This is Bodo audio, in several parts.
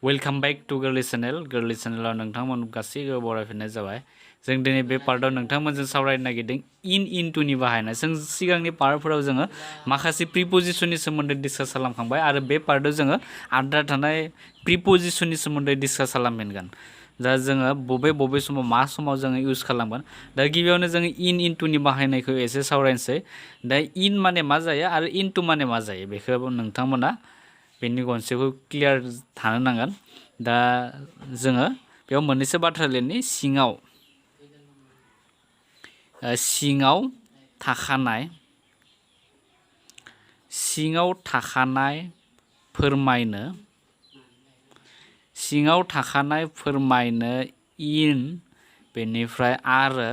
वेलकाम बैक टू गर्लि चैनल नोंथांमोन गासैबो बरायफिननाय जाबाय। जों दिनै बे पार्टआव नोंथांमोनजों सावरायनो नागिरदों इनटुनि बाहायनाय। जों सिगांनि पार्टफोराव जोङो माखासे प्रिपोजिशननि सोमोन्दै डिसकास खालामखांबाय आरो बे पार्टआव जोङो आद्रा थानाय प्रिपोजिशननि सोमोन्दै डिसकास खालामफिनगोन। दा जोङो बबे समाव मा समाव जोङो इउज खालामगोन। दा गिबियावनो जोङो इनटुनि बाहायनायखौ एसे सावरायनोसै। दा इन माने मा जायो आरो इनटु माने मा जायो बेखौ नोंथांमोना बेनि गनसेखौ क्लियार थानो नांगोन। दा जोङो बेयाव मोननैसो बाथ्रा लिरनि सिङाव थाखानाय फोरमायनो इन बेनिफ्राय आरो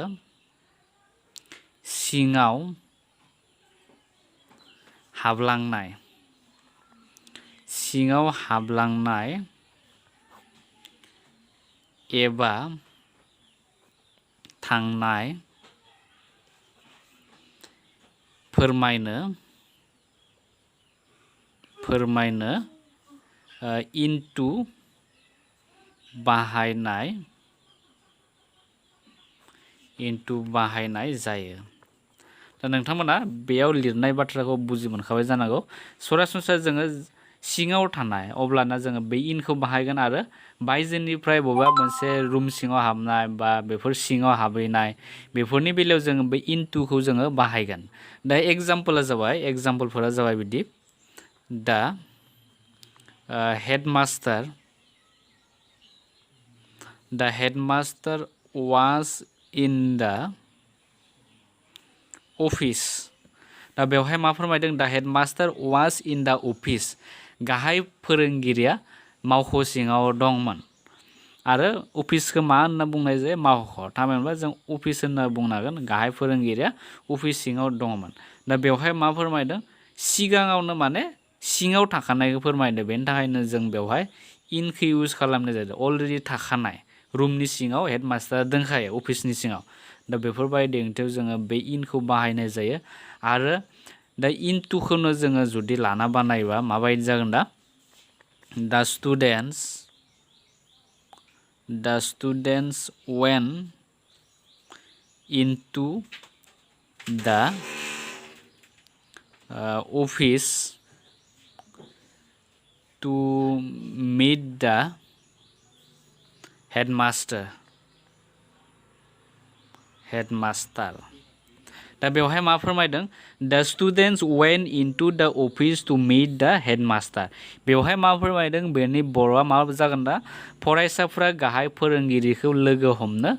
सिङाव हाबलांनाय एबा थांनाय फोरमायनो इनटु बाहायनाय जायो। दा नोंथांमोना बेयाव लिरनाय बाथ्राखौ बुजि मोनखाबाय जानांगौ। सरासनस्रा जोङो सिङाव थानाय अब्लाना जोङो बे इनखौ बाहायगोन आरो बायजोनिफ्राय बबेबा मोनसे रुम सिङाव हाबनाय बा बेफोर सिङाव हाबहैनाय बेफोरनि बेलायाव जोङो बे इनटुखौ जोङो बाहायगोन। दा एग्जाम्पलफोरा जाबाय बिदि दा हेडमास्टार वाज इन दा अफिस। दा बेवहाय मा फोरमायदों दा हेडमास्टार वाज इन दा अफिस। गाहाय फोरोंगिरिया मावख' सिङाव दंमोन। आरो अफिसखौ मा होनना बुंनाय जायो मावख'। थामहिनबा जों अफिस होनना बुंनांगोन। गाहाय फोरोंगिरिया अफिस सिङाव दंमोन। दा बेवहाय मा फोरमायदों सिगाङावनो माने सिङाव थाखानायखौ फोरमायदों। बेनि थाखायनो जों बेवहाय इनखौ इउज खालामनाय जादों। अलरेडि थाखानाय रुमनि सिङाव हेडमास्टारा दंखायो अफिसनि सिङाव। दा बेफोरबायदि ओंथियाव जोङो बे इनखौ बाहायनाय जायो। आरो दा इनटुखौनो जोङो जुदि लाना बानायबा माबायदि जागोन दा स्टुडेन्टस वेन इनटु दा अफिस टु मिट दा हेडमास्टार। दा बेवहाय मा फोरमायदों दा स्टुडेन्टस वेन इनटु दा अफिस टु मिट दा हेडमास्टार। बेवहाय मा फोरमायदों बेनि बर'आ मा जागोन दा फरायसाफोरा गाहाय फोरोंगिरिखौ लोगो हमनो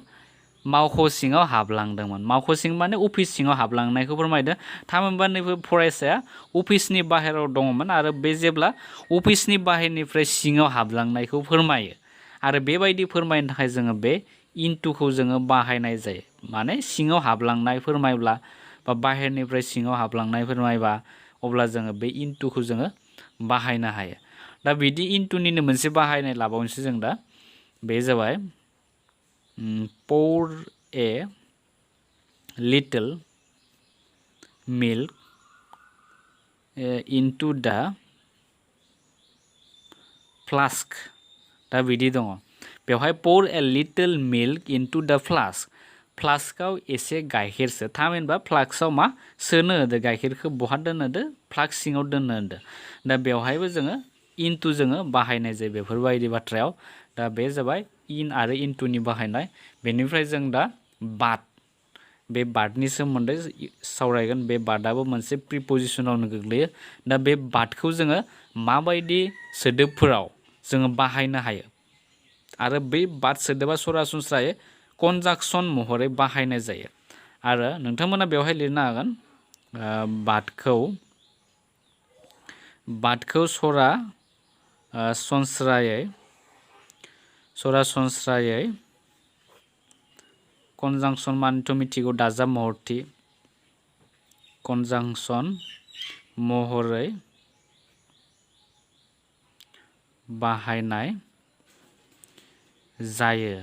मावख' सिङाव हाबलांदोंमोन। मावख' सिं माने अफिस सिङाव हाबलांनायखौ फोरमायदों। थामहिनबा नैबे फरायसाया अफिसनि बाहेरायाव दङमोन आरो बे जेब्ला अफिसनि बाहेरनिफ्राय सिङाव हाबलांनायखौ फोरमायो। आरो बेबायदि फोरमायनो थाखाय जोङो बे इनटुखौ जोङो बाहायनाय जायो। माने सिङाव हाबलांनाय फोरमायब्ला बा बाहेरनिफ्राय सिङाव हाबलांनाय फोरमायबा अब्ला जोङो बे इनटुखौ जोङो बाहायनो हायो। दा बिदि इनटुनिनो मोनसे बाहायनाय लाबावनोसै जों दा बे जाबाय pour a little milk into the flask। दा बिदि दङ बेवहाय pour a little milk into the flask। फ्लास्कआव एसे गाइखेरसो। थामहिनबा फ्लास्कआव मा सोनो होदो गाइखेरखौ बहा दोननो होदो फ्लास्क सिङाव दोननो होदो। दा बेवहायबो जोङो इनटु जोङो बाहायनाय जायो बेफोरबायदि बाथ्रायाव। दा बे जाबाय इन आरो इनटुनि बाहायनाय। बेनिफ्राय जों दा बे बाटनि सोमोन्दै सावरायगोन। बे बाटआबो मोनसे प्रिपोजिशनावनो गोग्लैयो। दा बे बाटखौ जोङो माबायदि सोदोबफोराव जोङो बाहायनो हायो आरो बै बाट सोदोबा सरासनस्रायै कनजांक्सन महरै बाहायनाय जायो। आरो नोंथांमोना बेवहाय लिरनो हागोन बाटखौ सरासनस्रायै कनजांक्सन मानेथ' मिथिगौ दाजाब महरथि कनजांक्सन महरै बाहायनाय जायो।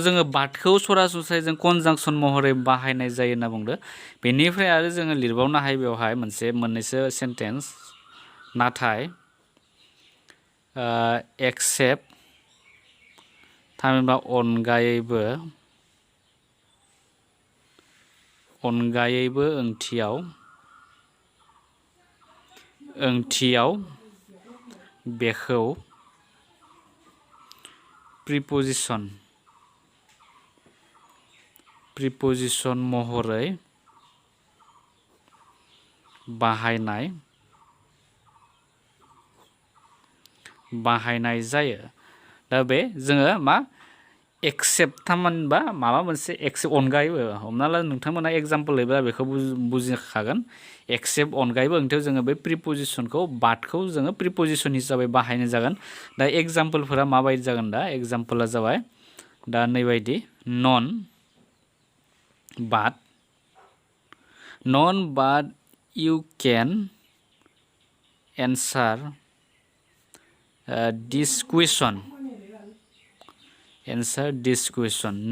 जोङो बाटखौ सरासनस्रायै जों कनजांक्सन महरै बाहायनाय जायो होनना बुंदो। बेनिफ्राय आरो जोङो लिरबावनो हायो बेवहाय मोननैसो सेन्टेन्स नाथाय एक्सेप्ट थामहिनबा अनगायैबो ओंथियाव बेखौ प्रिपोजिशन महरै बाहायनाय जायो। दा बे जोङो मा एक्सेप्ट थामहिनबा माबा मोनसे एक्सेप्ट अनगायैबो हमना ला नोंथांमोना एग्जाम्पल होयोब्ला बेखौ बुजिखागोन। एक्सेप्ट अनगायैबो ओंथियाव जोङो बे प्रिपोजिशनखौ बाटखौ जोङो प्रिपोजिशन हिसाबै बाहायनाय जागोन। दा एग्जाम्पलफोरा माबायदि जागोन? दा एग्जाम्पला जाबाय दा नैबायदि नन but you can answer this question.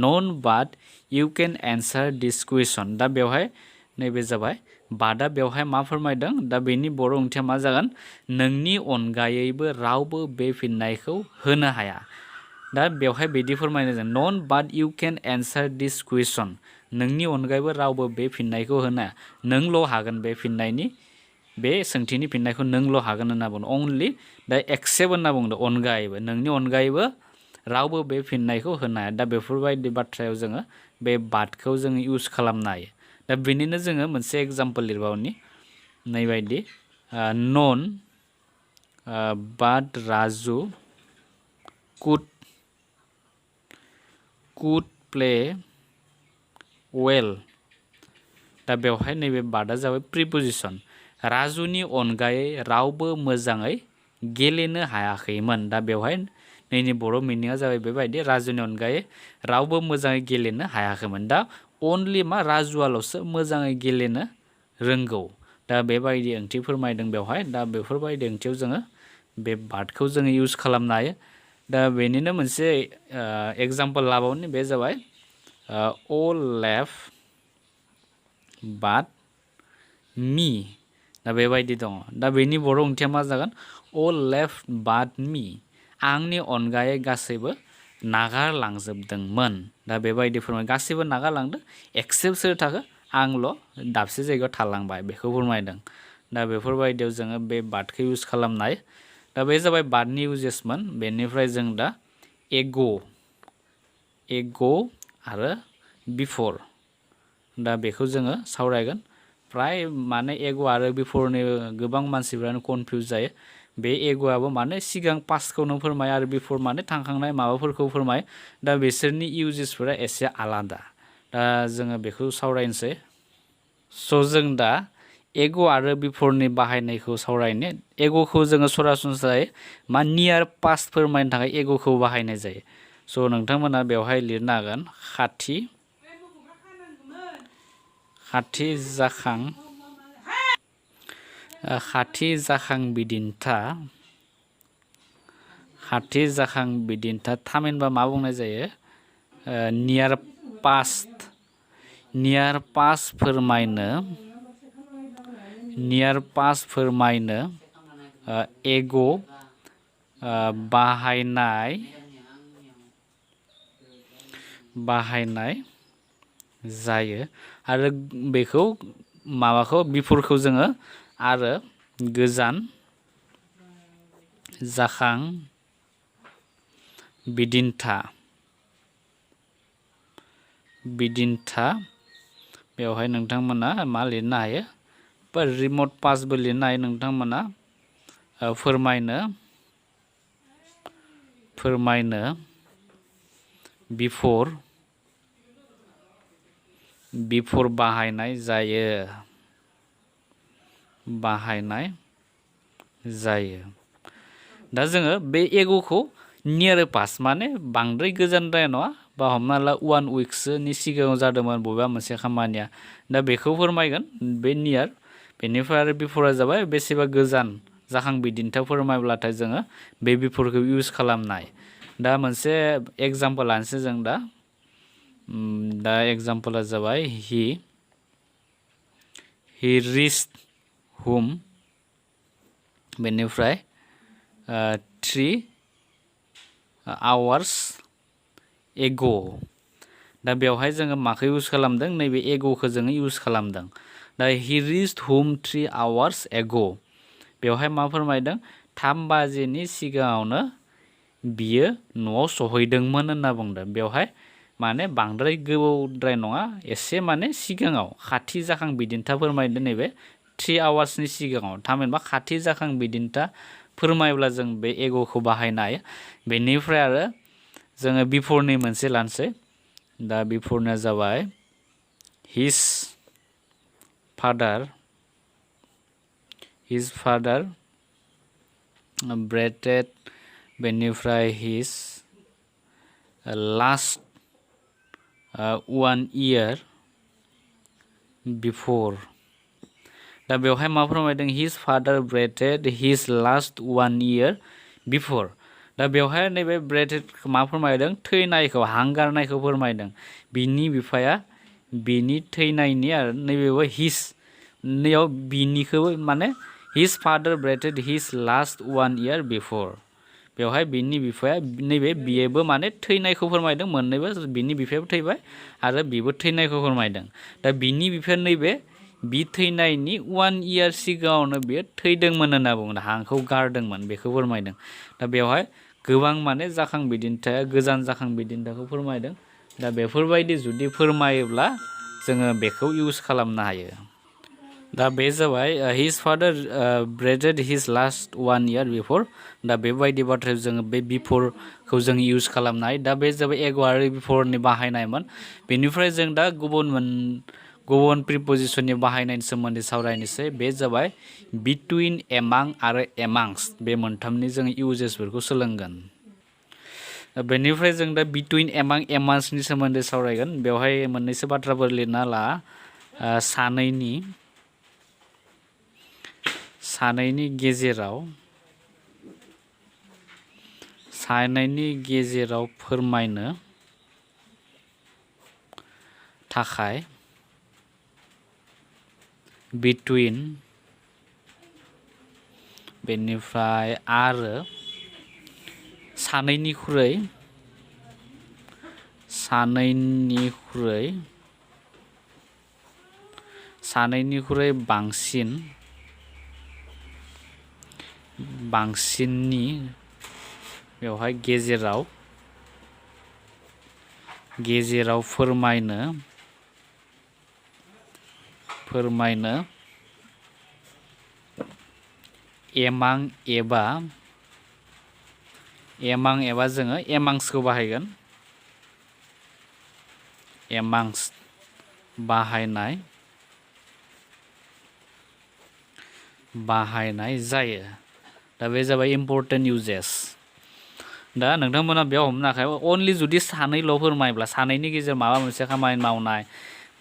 None but you can answer this question. दा बेवहाय नैबे जाबाय बाटआ बेवहाय मा फोरमायदों? दा बेनि बर' ओंथिया मा जागोन? नोंनि अनगायैबो रावबो बे फिननायखौ होनो हाया। दा बेवहाय बिदि फोरमायनाय जादों नन बाट इउ केन एन्सार दिस कुइसन। नोंनि अनगायैबो रावबो बे फिननायखौ होनो हाया। नोंल' हागोन बे सोंथिनि फिननायखौ नोंल' हागोन होनना बुङो। अनलि दा एक्सेप्ट होनना बुंदों अनगायैबो नोंनि अनगायैबो रावबो बे फिननायखौ होनो हाया। दा बेफोरबायदि बाथ्रायाव जोङो बे बाटखौ जोङो इउज खालामनो हायो। दा बेनिनो जोङो मोनसे एग्जाम्पल लिरबावनि नैबायदि none but Raju could play well. दा बेवहाय नैबे बाटआ जाबाय प्रिपोजिशन। राजुनि अनगायै रावबो मोजाङै गेलेनो हायाखैमोन। दा बेवहाय नैनि बर' मिनिङा जाबाय बेबायदि राजुनि अनगायै रावबो मोजाङै गेलेनो हायाखैमोन। दा अनलि मा राजुआल'सो मोजाङै गेलेनो रोंगौ। दा बेबायदि ओंथि फोरमायदों बेवहाय। दा बेफोरबायदि ओंथियाव जोङो बे बाटखौ जोङो इउज खालामनो हायो। दा बेनिनो मोनसे एग्जाम्पल लाबावनि बे जाबाय all left but me। दा बेबायदि दङ। दा बेनि बर' ओंथिया मा जागोन? all left but me। आंनि अनगायै गासैबो नागारलांजोबदोंमोन। दा बेबायदि फोरमाय गासैबो नागारलांदों एक्सेप्ट सोर थाखो? आंल' दाबसे जायगायाव थालांबाय बेखौ फोरमायदों। दा बेफोरबायदियाव जोङो बे बाटखौ इउज खालामनाय। दा बे जाबाय बाटनि इउजेसमोन। बेनिफ्राय जों दा एग' आरो बिफर दा बेखौ जोङो सावरायगोन। प्राय माने एग' आरो बिफरनि गोबां मानसिफ्रानो कनफिउज जायो। बे एग'आबो माने सिगां पास्टखौनो फोरमाय आरो बिफर माने थांखांनाय माबाफोरखौ फोरमाय। दा बिसोरनि इउजेसफोरा एसे आलादा। दा जोङो बेखौ सावरायनोसै। स' जों दा एग' आरो बिफरनि बाहायनायखौ सावरायनो। एग'खौ जोङो सरासनस्रायै मा नियार पास्ट फोरमायनो थाखाय एग'खौ बाहायनाय जायो। स' नोंथांमोना बेवहाय लिरनो हागोन खाथि जाखां बिदिन्था थामहिनबा मा बुंनाय जायो? नियार पास्ट फोरमायनो एग' बाहायनाय जायो। आरो बेखौ माबाखौ बिफरखौ जोङो आरो गोजान जाखां बिदिन्था बेवहाय नोंथांमोना मा लिरनो हायो? बा रिमट पास्टबो लिरनो हायो नोंथांमोना फोरमायनो बिफर बाहायनाय जायो। दा जोङो बे एग'खौ नियार पास्ट माने बांद्राय गोजानद्राय नङा। बा हमना ला 1 उइकसोनि सिगाङाव जादोंमोन बबेबा मोनसे खामानिया। दा बेखौ फोरमायगोन बे नियार। बेनिफ्राय आरो बिफरा जाबाय बेसेबा गोजान जाखां बिदिन्था फोरमायब्लाथाय जोङो बे बिफरखौ इउज खालामनाय। दा मोनसे एग्जाम्पल लानोसै जों दा एग्जाम्पला जाबाय he reached home बेनिफ्राय 3 hours ago दा बेवहाय जोङो माखौ इउज खालामदों नैबे एग'खौ जोङो इउज खालामदों दा he reached home 3 hours ago बेवहाय मा फोरमायदों 3 बाजिनि सिगाङावनो बियो न'आव सहैदोंमोन होनना बुंदों बेवहाय माने बांद्राय गोबावद्राय नङा एसे माने सिगाङाव खाथि जाखां बिदिन्था फोरमायदों नैबे 3 hoursनि सिगाङाव थामहिनबा खाथि जाखां बिदिन्था फोरमायब्ला जों बे एग'खौ बाहायनो हायो बेनिफ्राय आरो जोङो बिफोरनि मोनसे लानोसै दा बिफोरना जाबाय his father breathed बेनिफ्राय his last 1 year before दा बेवहाय मा फोरमायदों his father breathed his last 1 year before दा बेवहाय नैबे breathed मा फोरमायदों थैनायखौ हांगारनायखौ फोरमायदों बिनि बिफाया बिनि थैनायनि आरो नैबेबो his नैयाव बिनिखौबो माने his father breathed his last 1 year before बेवहाय बिनि बिफाया नैबे बियोबो माने थैनायखौ फोरमायदों मोननैबो बिनि बिफायाबो थैबाय आरो बिबो थैनायखौ फोरमायदों दा बिनि बिफाया नैबे बि थैनायनि 1 year सिगाङावनो बियो थैदोंमोन होनना बुंदों हांखौ गारदोंमोन बेखौ फोरमायदों दा बेवहाय गोबां माने जाखां बिदिन्थाया गोजान जाखां बिदिन्थाखौ फोरमायदों दा बेफोरबायदि जुदि फोरमायोब्ला जोङो बेखौ इउज खालामनो हायो दा बे जाबाय his father breathed his last 1 year before दा बेबायदि बाथ्रायाव जोङो बे बिफोरखौ जों इउज खालामनो हायो दा बे जाबाय एग' आरो बिफोरनि बाहायनायमोन बेनिफ्राय जों दा गुबुन प्रिपजिशननि बाहायनायनि सोमोन्दै सावरायनोसै बे जाबाय बिटुइन एमां आरो एमांस बे मोनथामनि जों इउजेसफोरखौ सोलोंगोन बेनिफ्राय जों दा बिटुइन एमां एमांसनि सोमोन्दै सावरायगोन बेवहाय मोननैसो बाथ्राफोर लिरना ला सानैनि गेजेराव फोरमायनो थाखाय बिटुइन बेनिफ्राय आरो सानैनिख्रुइ बांसिननि बेवहाय गेजेराव फोरमायनो एमां एबा जोङो एमांसखौ बाहायगोन एमांस बाहायनाय जायो दा बे जाबाय इम्पर्टेन्ट इउजेस दा नोंथांमोना बेयाव हमनो हाखाय अनलि जुदि सानैल' फोरमायब्ला सानैनि गेजेराव माबा मोनसे खामानि मावनाय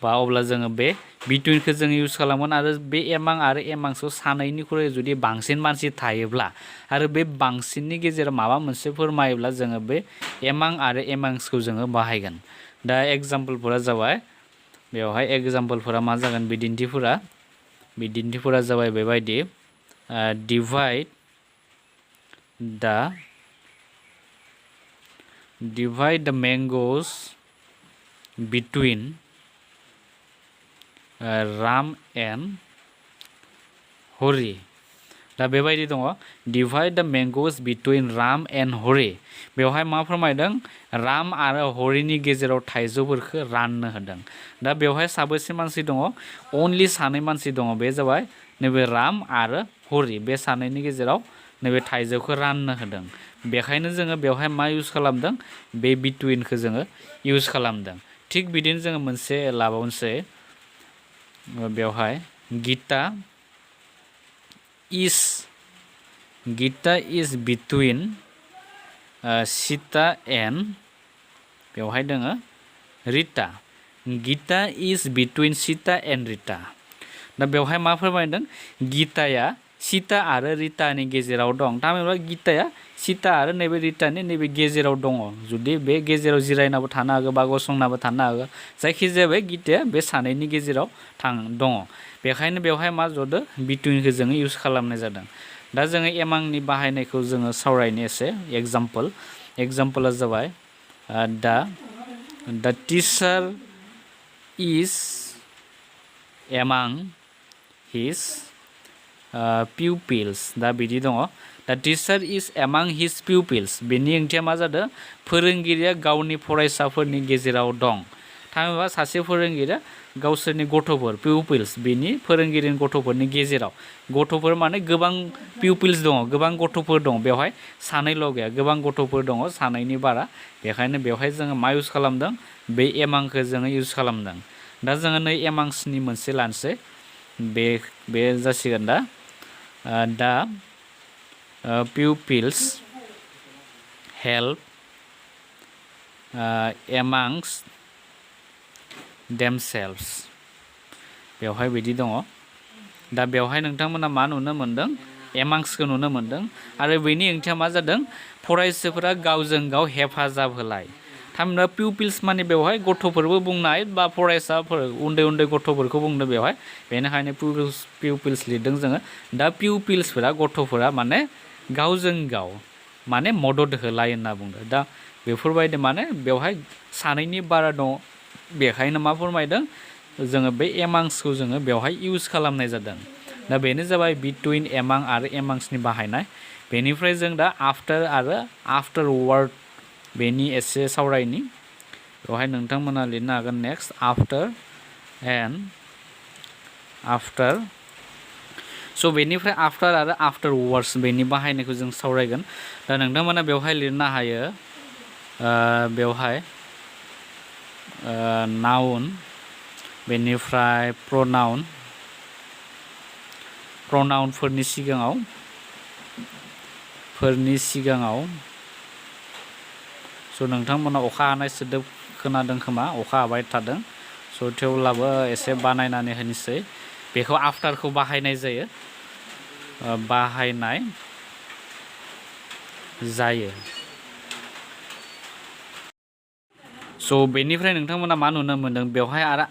बा अब्ला जोङो बे बिटुइनखौ जों इउज खालामगोन आरो बे एमां आरो एमांसखौ सानैनिख्रुइ जुदि बांसिन मानसि थायोब्ला आरो बे बांसिननि गेजेराव माबा मोनसे फोरमायोब्ला जोङो बे एमां आरो एमांसखौ जोङो बाहायगोन दा एग्जाम्पलफोरा जाबाय बेवहाय एग्जाम्पलफोरा मा जागोन बिदिन्थिफोरा जाबाय बेबायदि divide the mangoes between Ram and Hori दा बेबायदि दङ divide the mangoes between Ram and Hori बेवहाय मा फोरमायदों राम आरो हरिनि गेजेराव थाइजौफोरखौ राननो होदों दा बेवहाय साबेसे मानसि दङ अनलि सानै मानसि दङ बे जाबाय नैबे राम आरो हरि बे सानैनि गेजेराव नैबे थाइजौखौ राननो होदों बेखायनो जोङो बेवहाय मा इउज खालामदों बे बिटुइनखौ जोङो इउज खालामदों थिग बिदिनो जोङो मोनसे लाबावनोसै बेवहाय Geeta is between Sita and बेवहाय दोङो Rita Geeta is between Sita and Rita दा बेवहाय मा फोरमायदों गीताया सीता आरो रितानि गेजेराव दं थामहिनबा गीताया सीता आरो नैबे रितानि नैबे गेजेराव दङ जुदि बे गेजेराव जिरायनाबो थानो हागौ बा गसंनाबो थानो हागौ जायखिजाया बे गीताया बे सानैनि गेजेराव दङ बेखायनो बेवहाय मा जदो बिटुइनखौ जोङो इउज खालामनाय जादों दा जोङो एमांनि बाहायनायखौ जोङो सावरायनो एसे एग्जाम्पला जाबाय दा टिचार इज एमां हिज पिउपिल्स दा बिदि दङ दा टिचार इज एमां हिज पिउपिल्स बेनि ओंथिया मा जादों फोरोंगिरिया गावनि फरायसाफोरनि गेजेराव दं थामहिनबा सासे फोरोंगिरिया गावसोरनि गथ'फोर पिउपिल्स बेनि फोरोंगिरिनि गथ'फोरनि गेजेराव गथ'फोर माने गोबां पिउपिल्स दङ गोबां गथ'फोर दं बेवहाय सानैल' गैया गोबां गथ'फोर दङ सानैनि बारा बेखायनो बेवहाय जोङो मा इउज खालामदों बे एमांखौ जोङो इउज खालामदों दा जोङो नै एमांसनि मोनसे लानोसै बे जासिगोन दा pupils help amongst themselves बेवहाय बिदि दङ दा बेवहाय नोंथांमोना मा नुनो मोनदों एमांसखौ नुनो मोनदों आरो बेनि ओंथिया मा जादों फरायसाफोरा गावजों गाव हेफाजाब होलाय थामहिनबा पिउपिल्स माने बेवहाय गथ'फोरबो बुंनाय बा फरायसाफोर उन्दै गथ'फोरखौ बुंदों बेवहाय बेनिखायनो पिउपिल्स लिरदों जोङो दा पिउपिल्सफोरा गथ'फोरा माने गावजों गाव माने मदद होलाय होनना बुंदों दा बेफोरबायदि माने बेवहाय सानैनि बारा दङ बेखायनो मा फोरमायदों जोङो बे एमांसखौ जोङो बेवहाय इउज खालामनाय जादों दा बेनो जाबाय बिटुइन एमां आरो एमांसनि बाहायनाय बेनिफ्राय जों दा आफ्टार आरो आफ्टार वर्ड बेनि एसे सावरायनि बेवहाय नोंथांमोना लिरनो हागोन नेक्स्ट आफ्टार एन्ड आफ्टार स' बेनिफ्राय आफ्टार आरो आफ्टार वर्ड्स बेनि बाहायनायखौ जों सावरायगोन दा नोंथांमोना बेवहाय लिरनो हायो बेवहाय नाउन बेनिफ्राय प्रनाउनफोरनि सिगाङाव स' नोंथांमोना अखा हानाय सोदोब खोनादों खोमा अखा हाबाय थादों स' थेवब्लाबो एसे बानायनानै होनोसै बेखौ आफ्टारखौ बाहायनाय जायो स' बेनिफ्राय नोंथांमोना मा नुनो मोनदों बेवहाय आरो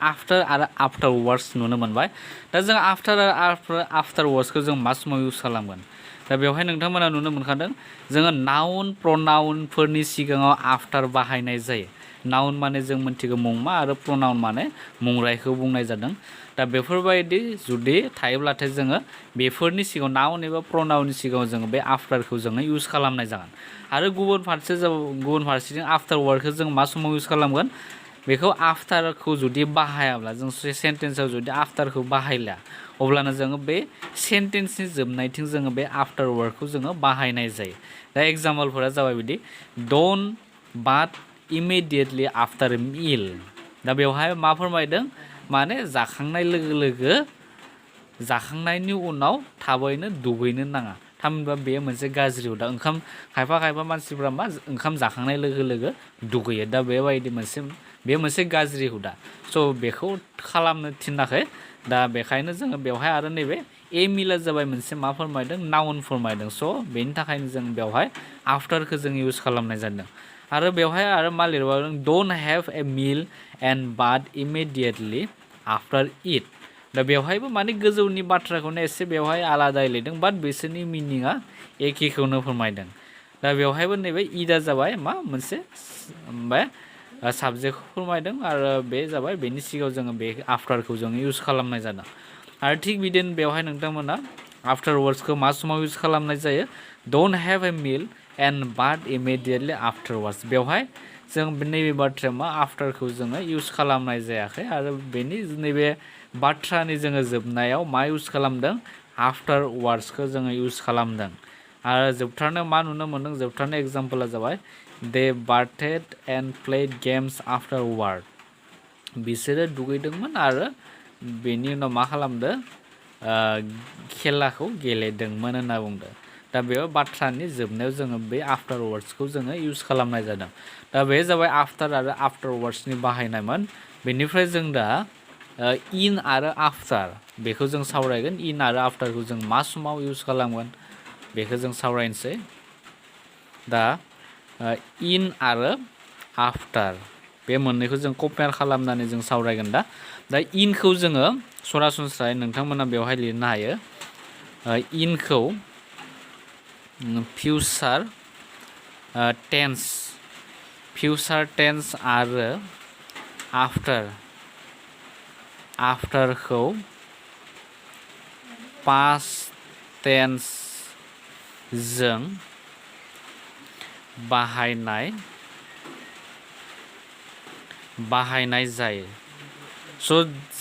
आफ्टार वर्ड्स नुनो मोनबाय दा जों आफ्टार वर्ड्सखौ जों मा समाव इउज खालामगोन दा बेवहाय नोंथांमोना नुनो मोनखादों जोङो नाउन प्रनाउनफोरनि सिगाङाव आफ्टार बाहायनाय जायो नाउन माने जों मिथिगौ मुंमा आरो प्रनाउन माने मुंरायखौ बुंनाय जादों दा बेफोरबायदि जुदि थायोब्लाथाय जोङो बेफोरनि सिगाङाव नाउन एबा प्रनाउननि सिगाङाव जोङो बे आफ्टारखौ जोङो इउज खालामनाय जागोन आरो गुबुन फारसेथिं आफ्टार वर्डखौ जों मा समाव इउज खालामगोन बेखौ आफ्टारखौ जुदि बाहायाब्ला जों सेन्टेन्सआव जुदि आफ्टारखौ बाहायला अब्लानो जोङो बे सेन्टेन्सनि जोबनायथिं जोङो बे आफ्टार वर्डखौ जोङो बाहायनाय जायो दा एग्जाम्पलफोरा जाबाय बिदि डन्ट बाथ इमिडियेटलि आफ्टार मिल दा बेवहाय मा फोरमायदों माने जाखांनायनि उनाव थाबैनो दुगैनो नाङा थामहिनबा बेयो मोनसे गाज्रि हुदा खायफा मानसिफ्रा मा ओंखाम जाखांनाय लोगो लोगो दुगैयो दा बेबायदि बे मोनसे गाज्रि हुदा स' बेखौ खालामनो थिनाखै दा बेखायनो जोङो बेवहाय आरो नैबे ए मिला जाबाय मोनसे मा फोरमायदों नाउन फोरमायदों स' बेनि थाखायनो जों बेवहाय आफ्टारखौ जों इउज खालामनाय जादों आरो बेवहाय आरो मा लिरबावदों don't have a meal and bath immediately after it दा बेवहायबो माने गोजौनि बाथ्राखौनो एसे बेवहाय आलादायै लिरदों बाट बिसोरनि मिनिङा एखेखौनो फोरमायदों दा बेवहायबो नैबे इदा जाबाय मा मोनसे साबजेक्टखौ फोरमायदों आरो बे जाबाय बेनि सिगाङाव जोङो बे आफ्टारखौ जोङो इउज खालामनाय जादों आरो थिग बिदिनो बेवहाय नोंथांमोना आफ्टार वर्ड्सखौ मा समाव इउज खालामनाय जायो don't have a meal and bath immediately after words बेवहाय जों नैबे बाथ्राया मा आफ्टारखौ जोङो इउज खालामनाय जायाखै आरो बेनि नैबे बाथ्रानि जोङो जोबनायाव मा इउज खालामदों आफ्टार वर्ड्सखौ जोङो इउज खालामदों आरो जोबथारनायाव मा नुनो मोनदों जोबथारनाय एग्जाम्पला जाबाय they bathed and played games afterward बिसोरो दुगैदोंमोन आरो बेनि उनाव मा खालामदों खेलाखौ गेलेदोंमोन होनना बुंदों दा बेयाव बाथ्रानि जोबनायाव जोङो बे आफ्टार वर्ड्सखौ जोङो इउज खालामनाय जादों दा बे जाबाय आफ्टार आरो आफ्टार वर्ड्सनि बाहायनायमोन बेनिफ्राय जों दा इन आरो आफ्टार बेखौ जों सावरायगोन इन आरो आफ्टारखौ जों मा समाव इउज खालामगोन बेखौ जों सावरायनोसै दा इन आरो आफ्टार बे मोननैखौ जों कम्पेयार खालामनानै जों सावरायगोन दा इनखौ जोङो सरासनस्रायै नोंथांमोना बेवहाय लिरनो हायो इनखौ future tense आरो afterखौ past tense जों बाहायनाय जायो। स'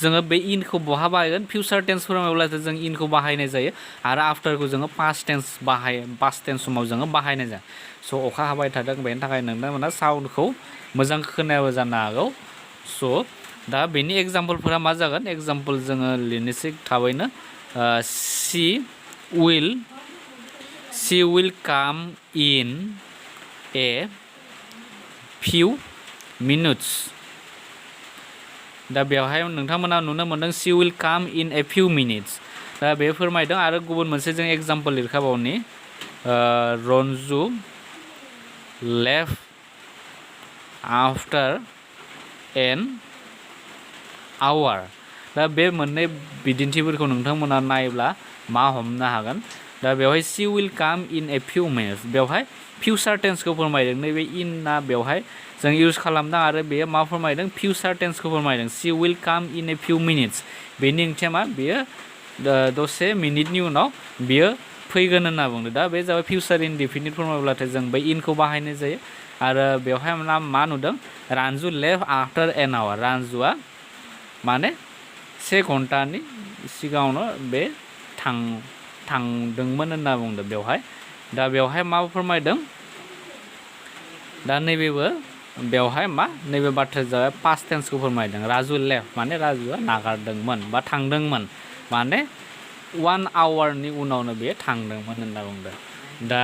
जोङो बे इनखौ बहा बाहायगोन फिउचार टेन्स फोरमायब्लाथाय जों इनखौ बाहायनाय जायो आरो आफ्टारखौ जोङो पास्ट टेन्स समाव जोङो बाहायनाय जायो। स' अखा हाबाय थादों बेनि थाखाय नोंथांमोना साउन्डखौ मोजां खोनायाबो जानो हागौ। स' दा बेनि एग्जाम्पलफोरा मा जागोन एग्जाम्पल जोङो लिरनोसै थाबैनो सी विल काम इन ए few minutes दा बेवहाय नोंथांमोना नुनो मोनदों सी विल काम इन ए few minutes दा बे फोरमायदों आरो गुबुन मोनसे जों एग्जाम्पल लिरखाबावनि Ranju left after an hour दा बे मोननै बिदिन्थिफोरखौ नोंथांमोना नायोब्ला मा हमनो हागोन दा बेवहाय सी विल काम इन ए few minutes बेवहाय फिउचार टेन्सखौ फोरमायदों नैबे इनआ बेवहाय जों इउज खालामदों आरो बेयो मा फोरमायदों फिउचार टेन्सखौ फोरमायदों सी विल काम इन ए few minutes बेनि ओंथिया मा बेयो दसे मिनिटनि उनाव बियो फैगोन होनना बुंदों दा बे जाबाय फिउचार इनडेफिनिट फोरमायब्लाथाय जों बै इनखौ बाहायनाय जायो आरो बेवहाय मा नुदों रान्जु लेफ्ट आफ्टार एन आवार रान्जुआ माने से घन्टानि सिगाङावनो बे थांदोंमोन होनना बुंदों बेवहाय दा बेवहाय मा फोरमायदों दा नैबेबो बेवहाय मा नैबे बाथ्राया जाबाय पास्ट टेन्सखौ फोरमायदों राजु लेफ्ट माने राजुआ नागारदोंमोन बा थांदोंमोन माने 1 आवारनि उनावनो बे थांदोंमोन होनना बुंदों दा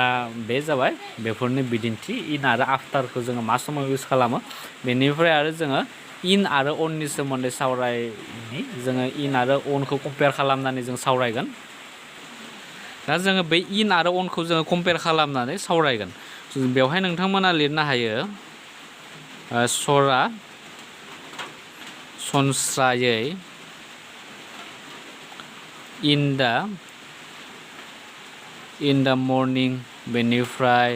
बे जाबाय बेफोरनि बिदिन्थि इन आरो आफ्टारखौ जोङो मा समाव इउज खालामो बेनिफ्राय आरो जोङो इन आरो अननि सोमोन्दै सावरायनि जोङो इन आरो अनखौ कम्पेयार खालामनानै जों सावरायगोन दा जोङो बै इन आरो अनखौ जोङो कम्पेयार खालामनानै सावरायगोन बेवहाय नोंथांमोना लिरनो हायो सरासनस्रायै इन द मर्निं बेनिफ्राय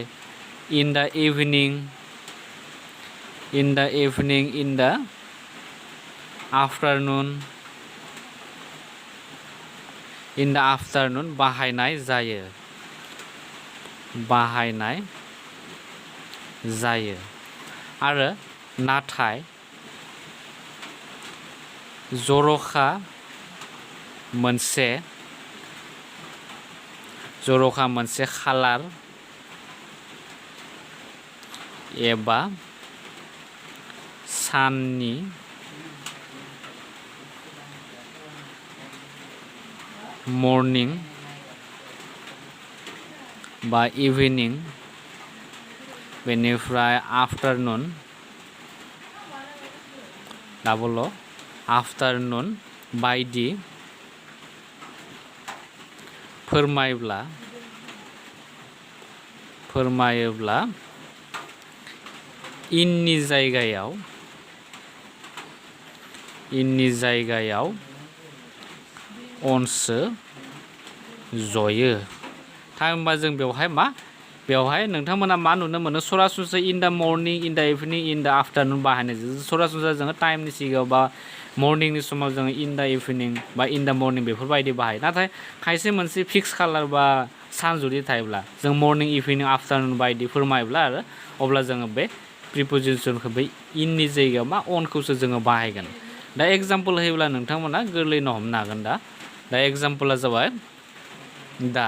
in the evening in the afternoon बाहायनाय जायो आरो नाथाय जर'खा मोनसे खालार एबा साननि मर्निं बा इभिनिं बेनिफ्राय आफ्टारनुन आफ्टारनुन बायदि फोरमायोब्ला इननि जायगायाव अनसो जयो थामहिनबा जों बेवहाय नोंथांमोना मा नुनो मोनो सरासनस्रा in the morning in the evening in the afternoon बाहायनाय जायो सरासनस्रा जोङो टाइमनि सिगाङाव बा मर्निंनि समाव जोङो इन द इभिनिं बा इन द मर्निं बेफोरबायदि बाहायो नाथाय खायसे मोनसे फिक्स खालार बा सान जुदि थायोब्ला जों मर्निं इभिनिं आफ्टारनुन बायदि फोरमायोब्ला आरो अब्ला जोङो बे प्रिप'जिसनखौ बै इननि जायगायाव मा अनखौसो जोङो बाहायगोन दा एग्जाम्पल होयोब्ला नोंथांमोना गोरलैनो हमनो हागोन दा एग्जाम्पला जाबाय दा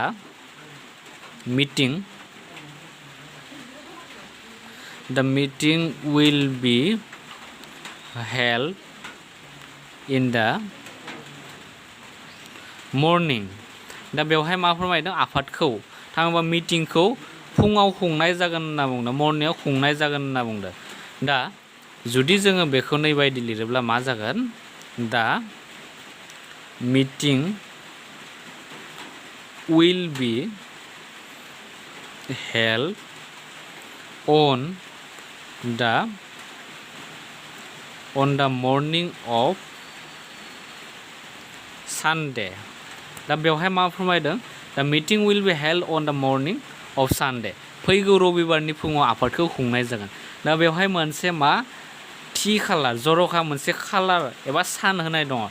meeting will be held in the morning दा बेवहाय मा फोरमायदों आफादखौ थामहिनबा मिटिंखौ फुङाव खुंनाय जागोन होनना बुंदों मर्निंआव खुंनाय जागोन होनना बुंदों दा जुदि जोङो बेखौ नैबायदि लिरोब्ला मा जागोन दा meeting will be held on the morning of Sunday दा बेवहाय मा फोरमायदों दा meeting will be held on the morning of Sunday फैगौ रबिबारनि फुङाव आफादखौ खुंनाय जागोन दा बेवहाय मोनसे मा थि खालार जर'खा मोनसे खालार एबा सान होनाय दङ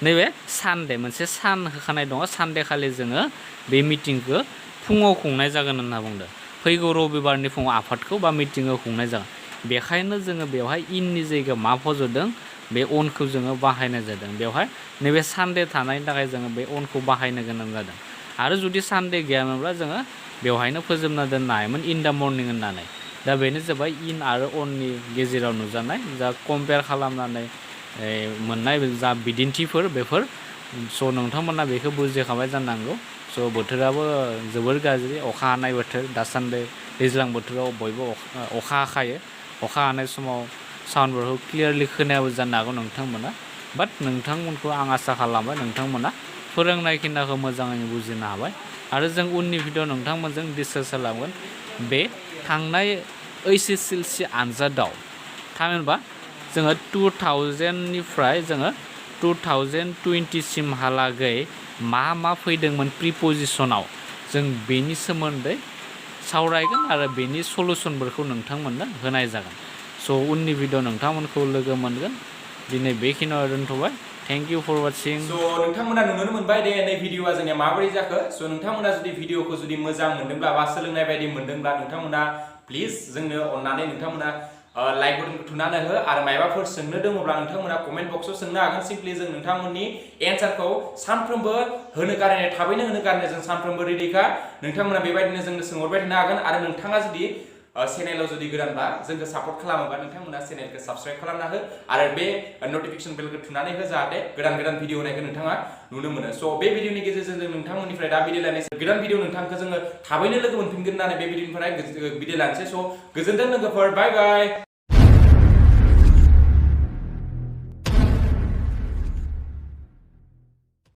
नैबे सानडे मोनसे सान होखानाय दङ सानडे खालि जोङो बे मिटिंखौ फुङाव खुंनाय जागोन होनना बुंदों फैगौ रबिबारनि फुङाव आफादखौ बा मिटिंखौ खुंनाय जागोन बेखायनो जोङो बेवहाय इननि जायगायाव मा फज'दों बे अनखौ जोङो बाहायनाय जादों बेवहाय नैबे सानडे थानायनि थाखाय जोङो बे अनखौ बाहायनो गोनां जादों आरो जुदि सानडे गैयामोनब्ला जोङो बेवहायनो फोजोबना दोननो हायोमोन इन द मर्निं होननानै दा बेनो जाबाय इन आरो अननि गेजेराव नुजानाय जा कम्पेयार खालामनानै मोननाय जा बिदिन्थिफोर बेफोर स' नोंथांमोना बेखौ बुजिखाबाय जानांगौ स' बोथोराबो जोबोर गाज्रि अखा हानाय बोथोर दासान्दि दैज्लां बोथोराव बयबो अखा हाखायो अखा हानाय समाव साउन्डफोरखौ क्लियारलि खोनायाबो जानो हागौ नोंथांमोना बाट नोंथांमोनखौ आं आसा खालामबाय नोंथांमोना फोरोंनाय खिन्दाखौ मोजाङै बुजिनो हाबाय आरो जों उननि भिडिअ नोंथांमोनजों डिसकास खालामगोन बे थांनाय HSLC आनजादाव थामहिनबा जोङो 2000निफ्राय जोङो 2020 सिमहालागै मा फैदोंमोन प्रिप'जिशनाव जों बेनि सोमोन्दै सावरायगोन आरो बेनि सलुसनफोरखौ नोंथांमोननो होनाय जागोन स' उननि भिडिअ नोंथांमोनखौ लोगो मोनगोन दिनै बेखिनियाव दोनथ'बाय थेंक इउ फर वाचिं स' नोंथांमोना नुनो मोनबाय दे नै भिडिअआ जोंनिया माबोरै जाखो स' नोंथांमोना जुदि भिडिअखौ जुदि मोजां मोनदोंब्ला बा सोलोंनाय बायदि मोनदोंब्ला नोंथांमोना प्लिज जोंनो अननानै नोंथांमोना लाइक बटनखौ थुनानै हो आरो मायबाफोर सोंनो दङब्ला नोंथांमोना कमेन्ट बक्सआव सोंनो हागोन सिम्पलि जों नोंथांमोननि एन्सारखौ सानफ्रोमबो होनो गारनाय थाबैनो होनो गारनाय जों सानफ्रोमबो रेडिखा नोंथांमोना बेबायदिनो जोंनो सोंहरबाय थानो हागोन आरो नोंथाङा जुदि चेनेलाव जुदि गोदानबा जोंखौ सापर्ट खालामोबा नोंथांमोना चेनेलखौ साबस्क्राइब खालामना हो आरो बे नटिफिकेसन बेलखौ थुनानै हो जाहाथे गोदान भिडिअ होनायखौ नोंथाङा नुनो मोनो स' बे भिडिअनि गेजेरजों जों नोंथांमोननिफ्राय दा बिदाय लानोसै गोदान भिडिअ नोंथांखौ जोङो थाबैनो लोगो मोनफिनगोन होननानै बे भिडिअनिफ्राय बिदाय लानोसै स' गोजोनथों लोगोफोर बाय बाय